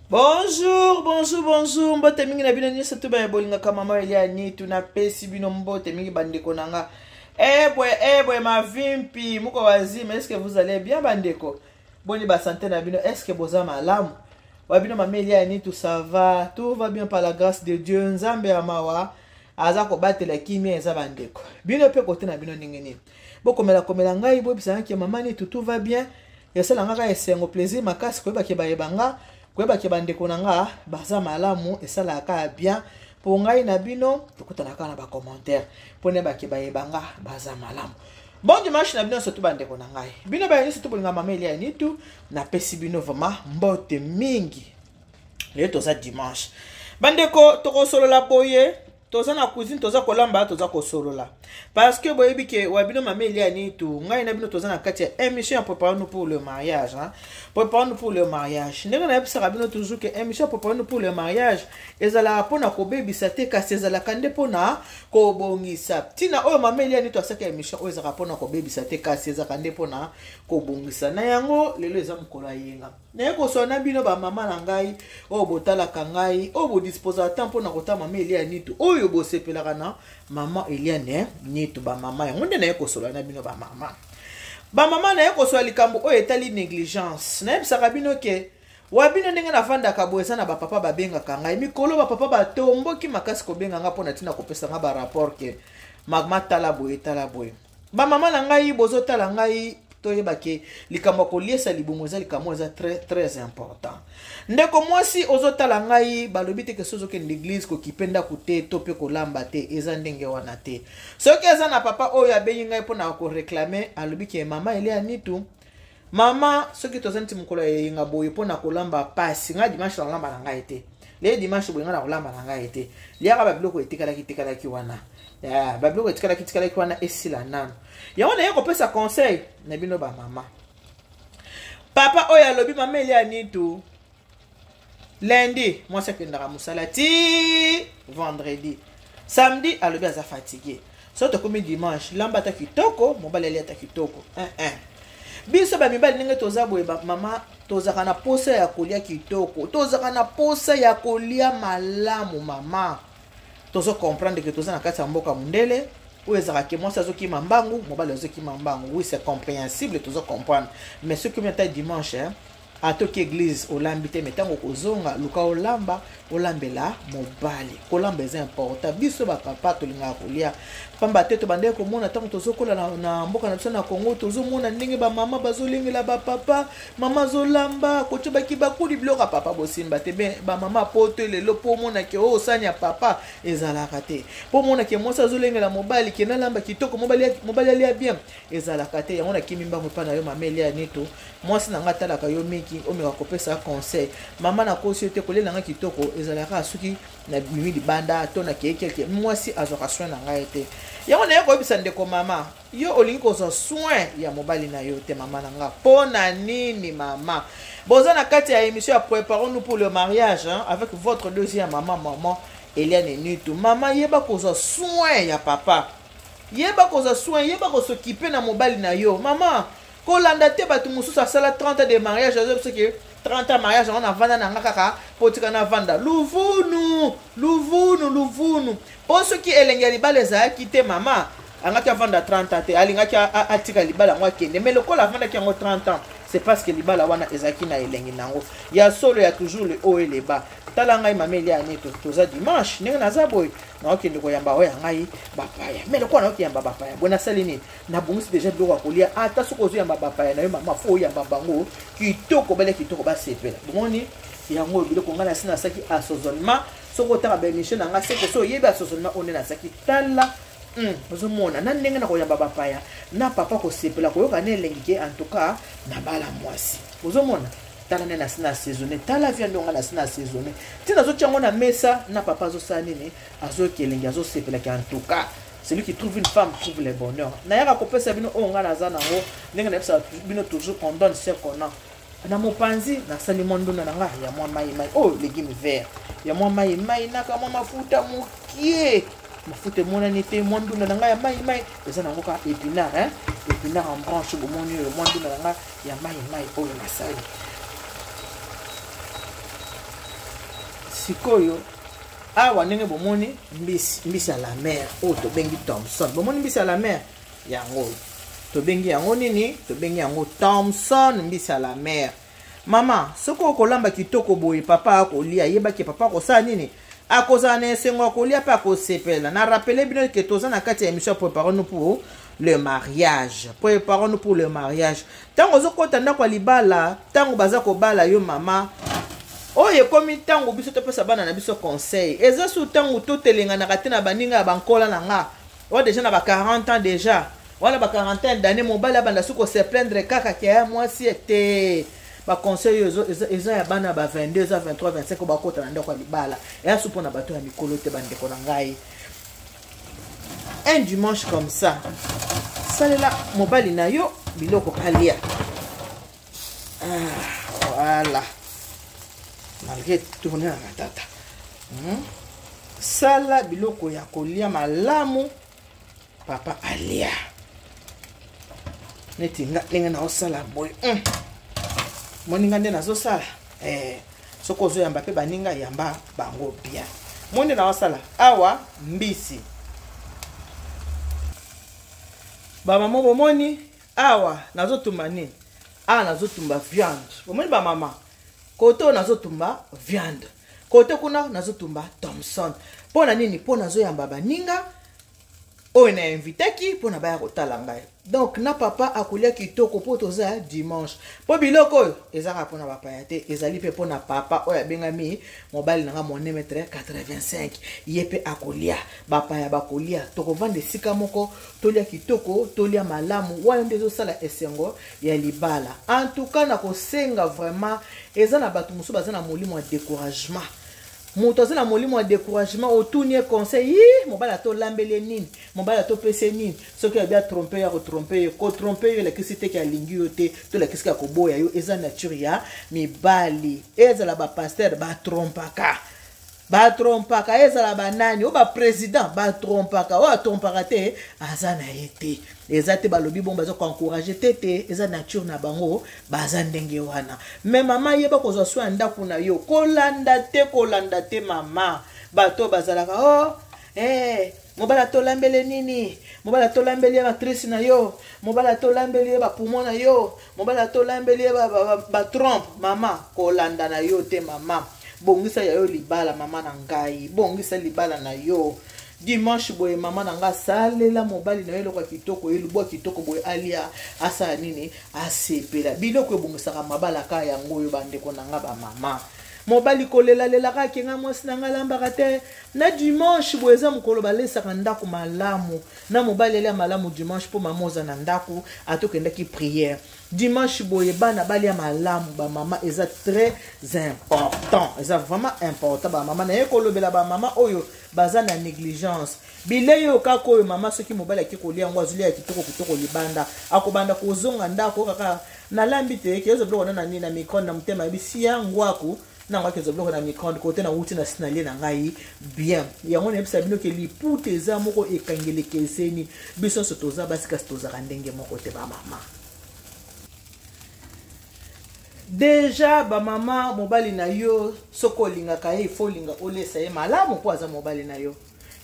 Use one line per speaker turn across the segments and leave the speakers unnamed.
Bonjour, bonjour, bonjour. Mbote mingi na bino nyonso to baye bolingaka mama Elia Nitu napesi bino mbote mingi bandeko na nga. Ebwe ebwe mavimpi muko wazima, est-ce que vous allez bien bandeko? Boni ba santé na bino, est-ce que boza malamu? Wa bino mama Elia Nitu ça va, tout va bien par la grâce de Dieu. Nzambe ya mawa aza kobatela kimia eza bandeko. Bino pe kote na bino ndenge nini? Bokomela komela ngai boyebisa ngai ke mama Nitu tout va bien. Esala nga kaka esengo plaisir makasi koyeba ke bayeba nga koyeba ke bandeko na nga baza malamu esalaka kaka bien mpo ngai na bino tokutana kaka na bacommentaire mpo nayeba ke bayeba nga baza malamu. Bon dimanche na bino surtout bandeko na ngai bino baye nyonso to bolinga mama Elia Nitu napesi bino vraiment mbote mingi. Lelo toza dimanche bandeko, tokosolola boye, toza na cuisine, toza kolamba, toza kosolola parce que boyebi ke wa bino mama Elia Nitu ngai na bino toza na kati ya émission ya préparons-nous pour le mariage, hein? Préparons-nous pour le mariage, ndenge nayebisaka bino toujours ke émission ya préparons-nous pour le mariage ezalaka mpona kobebisa te, kasi ezalaka nde mpona kobongisa. Ntina oyo mama Elia Nitu asaka émission oyo ezalaka mpona kobebisa te, kasi ezalaka nde mpona kobongisa. Na yango lelo eza mokolo ya yenga, naye koswa na bino bamama na ngai oyo botalaka ngai, oyo bodisposaka temps mpona kotala mama Elia Nitu, oyo bosepelaka na mama Eliane Nitu. Bamama, yango nde naye kosola na bino bamama. Bamama, naye kosola likambo oyo etali négligence. Nayebisaka bino ke wa bino ndenge navandaka boye, eza na bapapa babengaka ngai mikolo, bapapa batomboki makasi kobenga ngai mpona ntina kopesa ngai barapport ke mama tala boye, tala boye. Bamama na ngai bozotala ngai, toyeba ke likambo ya koliesa libumu eza likambo eza très très important. Ndeko mwasi ozotala ngai, balobi te ke soki ozokende église kokipe ndako te to mpe kolamba te, eza ndenge wana te. Soki eza na papa oyo abengi ngai mpona koréclamer, alobi ke mama Elia Nitu, mama, soki toza neti mokolo ya eyenga boye mpona kolamba pasi, ngai dimanche nalamba na ngai te. Leye dimanche boye ngai na kolamba na ngai te, liaka babiloko etikalaki tikalaki wana, babiloko etikalaki tikalaki wana esila nano. Yango naye kopesa conseil na bino bamama. Papa oyo alobi mama Elia Nitu, lundi mwasi akendaka mosala ti vendredi, samedi alobi aza fatigué, so tokomi dimanche, lamba ata kitoko, mobali ali ata kitoko. 1 biso bamibali ndenge toza boye, mama, tozalaka na posa ya kolia kitoko, tozalaka na posa ya kolia malamu. Mama, tozo comprendre ke toza na kati ya mboka mondele oyo ezalaka ke mwasi azokima mbangu, mobali azokima mbangu. Oui, c'est compréhensible, tozo comprendre. Mais soki omi ata dimanche, hein, atoki église olambi te, me ntango kozonga luka olamba, olambela mobali. Kolamba eza important. Biso bapapa tolingaka kolia pamba te. Tobandaki komona ntango tozokola na mboka na biso na Congo, tozomona ndenge bamama bazolengela bapapa, mama azolamba kotia bakibakuli, biloko ya papa bosimba te. Be bamama poto lelo, mpo omonake oyo osani ya papa ezalaka te, mpo omonake mwasi azolengela mobali ke nalamba kitoko, mobali alia bien, ezalaka te. Yango nakimi mbango epai na yo mama Elia Nitu, mwasi na ngai atalaka yo mingi, omeka kopesa conseil. Mama, nakosi yo te, kolela ngai kitoko ezalaka soki nabimi libanda to nakei quelque, mwasi azwaka soin na ngai te. Yango naye koyebisa ndeko mama, yo olingi kozwa soin ya mobali na yo te, mama na nga, mpo na nini? Mama, boza na kati ya émission ya préparons-nous pour le mariage, hein, avec votre deuxième maman, maman Eliane Nitu. Mama, yeba kozwa soin ya papa, yeba kozwa soin, yeba kos'occuper na mobali na yo. Mama, kolanda te bato mosusu asala 30 ans de mariage, aza biso ke 30 ans mariage yango navanda na nga kaka mpo tika navanda luvunu luvunu luvunu. Mpo soki elenge ya libala ezalaki te, mama angaki avanda 30 ans te, alingaki atika libala yango akende. Mais lokola avandaki yango 30 ans, c'est parce que libala wana ezalaki na elengi nango ya solo, ya toujours le haut et le bas. Tala ngai mama Elia Neto, toza dimanche, ndenge naza boye naokende koyamba oyo ya ngai bapaya. Mais lokola naokeyamba bapaya boye, nasali nini? Nabongisi déjà biloko ya kolia. Ata soki ozoyamba bapaya na yo, mama, fo oyamba bango kitoko, balia kitoko, basepela. Bomoni yango biloko ngai nasi nasalaki assaisonnement. Soki otanga baémission na ngai seko, so oyebi assaisonnement oyo nde nasalaki, tala, ozomona na ndenge na koyamba bapaya na papa kosepela koyoka na elengi ke en tout cas nabala mwasi. Ozomona, tala nde nasi na assaisonné, tala viande nga nasi na assaisonné, ntina azotia yango na mesa na papa azosala nini? Azoyoka elengi, azosepelaki. En tout cas, celui qui trouve une femme trouve le bonheur. Nayaka kopesa bino oyo ngai naza nango, ndenge nayebisaka bino toujours, on donne ce qu'on a. Na mopanzi nasali mwa ndunda na ngai ya mwa mai mai oyo, légume vert ya mwa mai mai, naka mwa mafuta mokie, mafuta emonani te. Mwa ndunda na ngai ya mai mai eza nango kaka épinard, hein? Épinard en branche. Bomoni oyo mwa ndunda na ngai ya mai mai oyo nasali. Sikoyo awa ndenge bomoni mbisi, mbisi ya la mer oyo tobengi Thomson. Bomoni mbisi ya la mer yango oyo tobengi yango nini? Tobengi yango Thomson, mbisi ya la mer. Mama, soki okolamba kitoko boye, papa akolia, yebaki papa akosala nini? Akozala na esengo ya kolia mpe akosepela. Na rappeler bino ke toza na kati ya émission Préparons-nous pour le mariage. Préparons-nous pour le mariage. Ntango ozokota ndako ya libala, ntango baza kobala yo mama, oyo ekomi ntango biso topesa bana na biso conseil. Eza su ntango totelenganaka te na baninga ya bankola na nga. Oyo déjà na ba 40 ans déjà. Wana ba quarantaine d'années, mobali abanda su ko se plaindre kaka ke ya mwasi te. Ba conseil oyo eza ya bana ba 22, eza 23, 25 bakota na ndako ya libala. Eya su mpona bato ya mikolo te, bandeko na ngai. Un dimanche comme ça, salela mobali na yo biloko alia. Ah, voilà. Malgré tourner na matata. Sala biloko ya kolia malamu, papa alia. Neti nga ndenge naosala boye. Moninga nde nazosala. Soki ozoyamba pe baninga, yamba bango bien. Mo nde naosala awa mbisi. Ba mama bomoni awa nazotumba nini? Awa nazotumba viande. Bomoni ba mama? Kote oyo nazotumba viande. Kote kuna nazotumba Thomson. Mpo na nini? Mpo nazoyamba baninga oyo na invitaki mpo na baya kotala ngai. Donc na papa akolia kitoko mpo toza dimanche. Mpo biloko oyo ezaka mpo na bapaya te, ezali mpe mpo na papa oyo abengami mobali na nga mon mètre 85. Ye mpe akolia, bapaya bakolia, tokovanda esika moko, tolia kitoko, tolia malamu. Wana nde ezosala esengo ya libala. En tout cas nakosenga vraiment, eza na bato mosusu baza na molimo ya découragement. Moto aza na molimo ya découragement, otuni ye conseil, yi mobali atolambeli ye nini, mobali atopesi ye nini, soki abi atrompe yo, akotrompe yo. Kotrompe yo elakisi te ke alingi yo te, to elakisi ke akoboya yo. Eza nature ya mibali. Ezala ba pasteur batrompaka, batrompaka, ezala banani oyo ba président batrompaka, oyo atrompaka te aza na ye te. Eza te balobi bongo baza koencourage te te, eza nature na bango, baza ndenge wana. Mais mama, yeba kozwa soin ya ndako na yo, kolanda te, kolanda te mama. Bato bazalaka oh, mobali atolambele nini, mobali atolambeli ye matrice na yo, mobali atolambeli ye bapoumon na yo, mobali atolambeli ye batrompe. Mama, kolanda na yo te mama. Bongisa ya yo libala mama na ngai, bongisa libala na yo. Dimanche boye mama na ngai, asalela mobali na yo eloko ya kitoko, elubu ya kitoko boye, alia, asala nini, asepela. Biloko ebongisaka mabala kaka yango oyo, bandeko na nga bamama. Mobali kolelalela kaka nga mwasi na ngai alambaka te. Na dimanche boye eza mokolo balesaka ndako malamu, na mobali alia malamu dimanche, mpo mama oza na ndako, atokendaki prière. Dimanche boye bana balia malamu bamama, eza très important, eza vraiment important bamama. Naye kolobela bamama oyo baza na négligence. Bilei oyo kaka oyo mama, soki mobali ake kolia yango, azolia ya kitoko kitoko libanda, akobanda kozonga ndako kaka nalambi te, kezo biloko na nani na micro na motema yebi ya ngwaku nango akezwa biloko na micro kote na wuti na sinalie na ngai bien. Yango nayebisa bino ke liputa eza moko ekangeleka eseni. Biso nyonso toza basi, kasi tozalaka ndenge moko te bamama. Deja bamama, mobali na yo soki olingaka ye, ifo olinga olesa ye malamu mpo aza mobali na yo.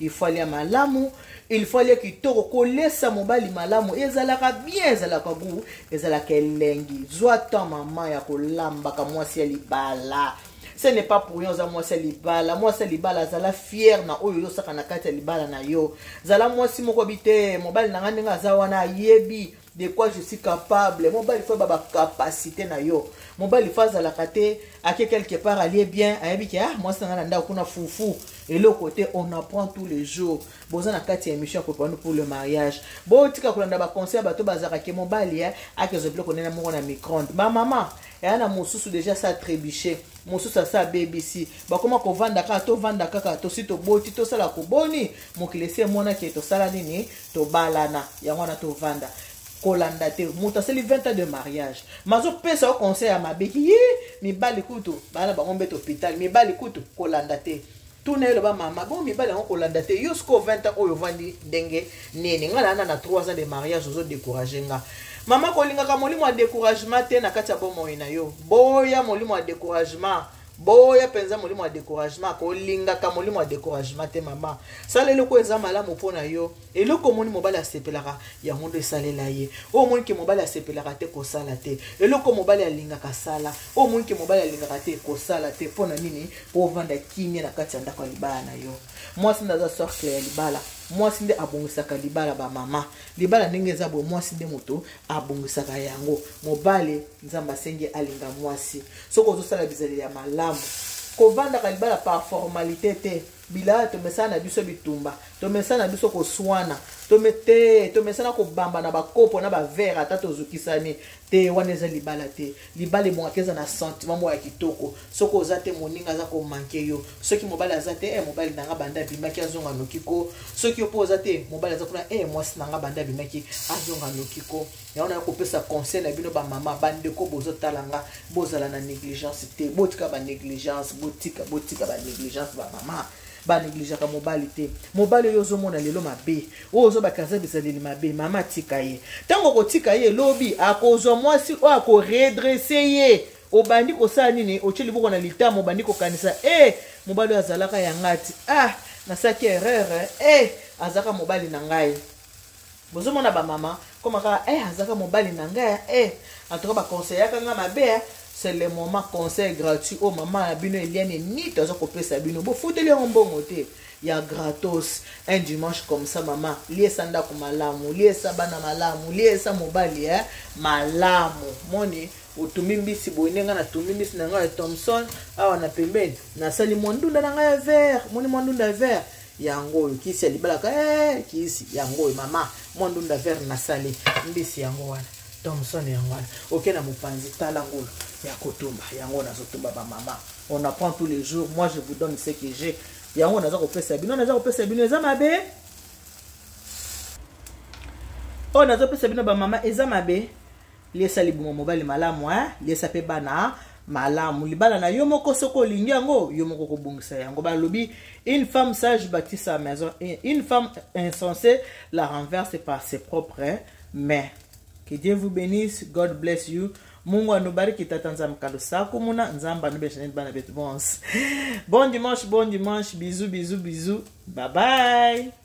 Il faut alia malamu, il faut alia kitoko. Kolesa mobali malamu ezalaka bien, ezalaka goût, ezalaka elengi. Zwa temps mama ya kolambaka, mwasi ya libala. Ce n'est pas pour rien oza mwasi ya libala. Mwasi ya libala azala fière na oyo ozosaka na kati ya libala na yo. Zala mwasi moko bi te, mobali na ngai ndenge aza wana ayebi de quoi je suis capable. Mobali faut ba capacité na yo. Mobali faut azalaka te ake quelque part alie bien, ayebi ke ah mwasi na ngai na ndako kuna fufu eloko te. On apprend tous les jours. Boza na kati ya émission ya Préparons pour le mariage. Botika kolanda baconseil ya bato bazalaka ke mobali akezwa biloko nene moko na micro-ondes. Bamama eya na mosusu déjà sa trébuché, mosusu asa abebisi, bakoma kovanda kaka, tovanda kaka, tosi toboti, tosala koboni mokili esi emonaki tosala nini, tobalana, yango wana tovanda. Kolanda te moto asali 20 ans de mariage mazopesa yo conseil ya mabe ye. Mibali kutu bana bango mbeto hôpital, mibali kutu kolanda te. Tuna ye, loba mama bon mibali yango kolanda te. Yo sikoyo 20 ans oyo ovandi ndenge nini? Ngai na 3 ans de mariage, ozodécourage nga. Mama, kolingaka molimo ya découragement te na kati ya bomoi na yo. Boya molimo ya découragement. Boya mpenza molimo ya découragement. Kolingaka molimo ya découragement te, mama. Sala eloko eza malamu mpo na yo. Eloko omoni mobali asepelaka, yango nde esalela ye. Oyo omoni ke mobali asepelaka te, kosala te. Eloko mobali alingaka, sala. Oyo omoni ke mobali alingaka te, kosala te. Mpo na nini? Mpo ovanda kimia na kati ya ndako ya libala na yo. Mwasi nde aza cercle ya libala, mwasi nde abongisaka libala. Bamama, libala ndenge eza boye, mwasi nde moto abongisaka yango. Mobali, Nzambe asengi alinga mwasi. Soki ozosala bizaleli ya malamu, kovandaka libala par formalité te. Bilala, tomesana na biso bitumba, tomesana na biso koswana, tome te, tomesana kobamba na bakopo na baverre ata tozukisani te. Wana eza libala te. Libala ebongaka eza na sentiment moko ya kitoko. Soki oza te, moninga aza komanquer yo. Soki mobali aza te, e mobali na nga banda abimaki, azonga noki ko. Soki yo mpo oza te, mobali aza kuna, e mwasi na nga banda abimaki, azonga noki ko. Yango naya kopesa conseil na bino, bamama, bandeko bozotala nga: bozala na négligence te. Botika banégligence, botika, botika banégligence. Bamama banégligeaka mobali te. Mobali oyo ozomona lelo mabe, oyo ozobaka aza bizaleli mabe, mama, tika ye. Ntango okotika ye, lobi akozwa mwasi oyo akoredresser ye. Obandi kosala nini? Otie liboko na litama, obandi kokanisa: e mobali oyo azalaka ya nga ti, ah, nasalaki erreur, e azalaka mobali na ngai. Bozomona bamama koma kaka: e azalaka mobali na ngai, e en tout cas baconseillaka nga mabe. C'est le moment, conseil gratuit oyo mama na bino Eliane Nito aza kopesa bino. Bofuteli yango mbongo te, ya gratos. Un dimanche comme ça, mama, liesa ndako malamu, liesa bana malamu, liesa mobali malamu. Moni otumbi mbisi boye, ndenge natumbi mbisi na ngai ya Thomson awa na pembeni, nasali mwa ndunda na ngai ya vert. Moni mwa ndunda ya vert yango oyo, kisi ya libalaka, kisi yango oyo, mama. Mwa ndunda vert nasali, mbisi yango wana, Thomson yango wana. Oke na mopanzi, tala ngulu ya kotumba yango nazotumba. Bamama, on apprend tous les jours. Moi, je vous donne ce que j'ai. Yango naza kopesa bino, naza kopesa bino, eza mabe oyo nazopesa bino. Bamama, eza mabe. Liesa libuma mobali malamu, eh? Liesa mpe bana malamu. Libala na yo moko, soki olingi yango, yo moko kobongisa yango. Balobi: une femme sage bâtit sa maison, une femme insensée la renverse par ses propres mains. Que Dieu vous bénisse. God bless you. Mungu anubariki. Tata Nzambe kalusaku muna Nzambe anubesha bana betu. Bons bon dimanche, bon dimanche. Bisous, bisous, bisous, bye bye.